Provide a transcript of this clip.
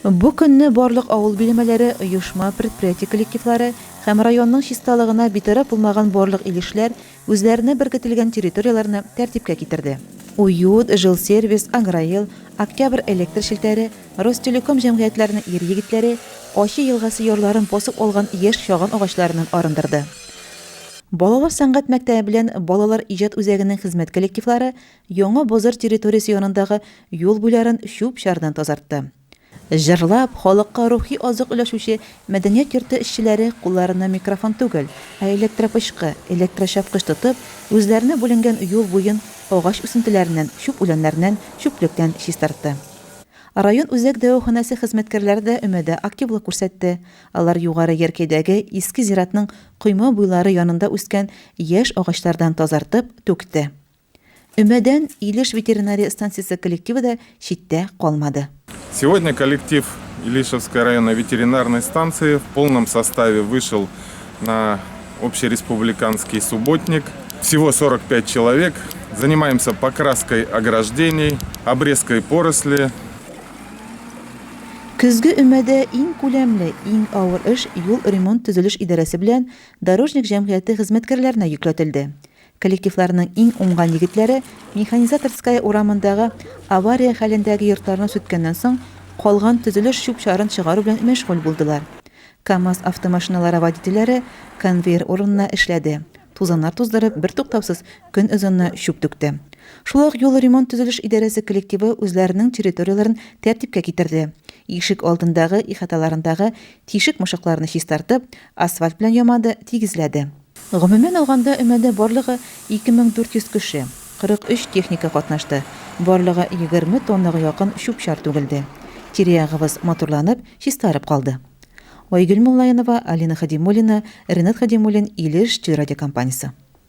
Бу көнне барлык авыл биләмәләре, оешма, предприятие коллективлары һәм районның чисталыгына битараф булмаган барлык илешләр үзләренә беркетелгән территорияләрне тәртипкә китерде. Уют, Жилсервис, Агроил, Октябрь электр челтәре, Ростелеком җәмгыятьләренең ир-егетләре Ачы елгасы ярларын басып алган яшь чаган агачларыннан арындырды. Балалар сәнгать мәктәбе белән Балалар иҗат үзәгенең хезмәт коллективлары Яңа базар территориясе янындагы юл буйларын чүп-чардан тазартты. Җырлап, халыкка рухи азык өләшүче мәдәният йорты эшчеләре кулларына микрофон түгел, ә электропычкы, электрочапкыч тотып, үзләренә бүленгән юл буен агач үсентеләреннән, чүп үләннәреннән, чүплектән чистартты. Район үзәк дәваханәсе хезмәткәрләре дә өмәдә активлык күрсәтте. Алар Югары Яркәйдәге иске зиратның койма буйлары янында үскән яшь агачлардан тазартып, түкте. Өмәдән Илеш ветеринария станциясе коллективы да читтә калмады. Сегодня коллектив Илишевской районной ветеринарной станции в полном составе вышел на общереспубликанский субботник. Всего 45 человек. Занимаемся покраской ограждений, обрезкой поросли. Көзге өмәдә иң күләмле, иң авыр эш юл ремонт-төзелеш идарәсе белән Дорожник җәмгыяте хезмәткәрләренә йөкләтелде. Коллективларның иң уңган егетләре Механизаторская урамындагы авария хәлендәге йортларны сүткәннән соң, калган төзелеш чүп-чарын чыгару белән мәшгуль булдылар. КАМАЗ автомашиналары водительләре конвейер урынына эшләде, тузаннар туздырып, бертуктаусыз көн озынына чүп түкте. Шулай ук юл ремонт-төзелеш идарәсе коллективы үзләренең территорияләрен тәртипкә китерде, ишек алдындагы, ихаталарындагы тишек-мошыкларны чистартып, асфальт белән ямады, тигезләде. Гомумән алганда, өмәдә барлыгы 2400 кеше, 43 техника катнашты, барлыгы 20 тоннага якын чүп-чар түгелде. Тирә-ягыбыз матурланып, чистарып калды. Айгөл Муллаянова, Алина Хадимуллина, Ренат Хадимуллин, Илеш телерадиокомпаниясе.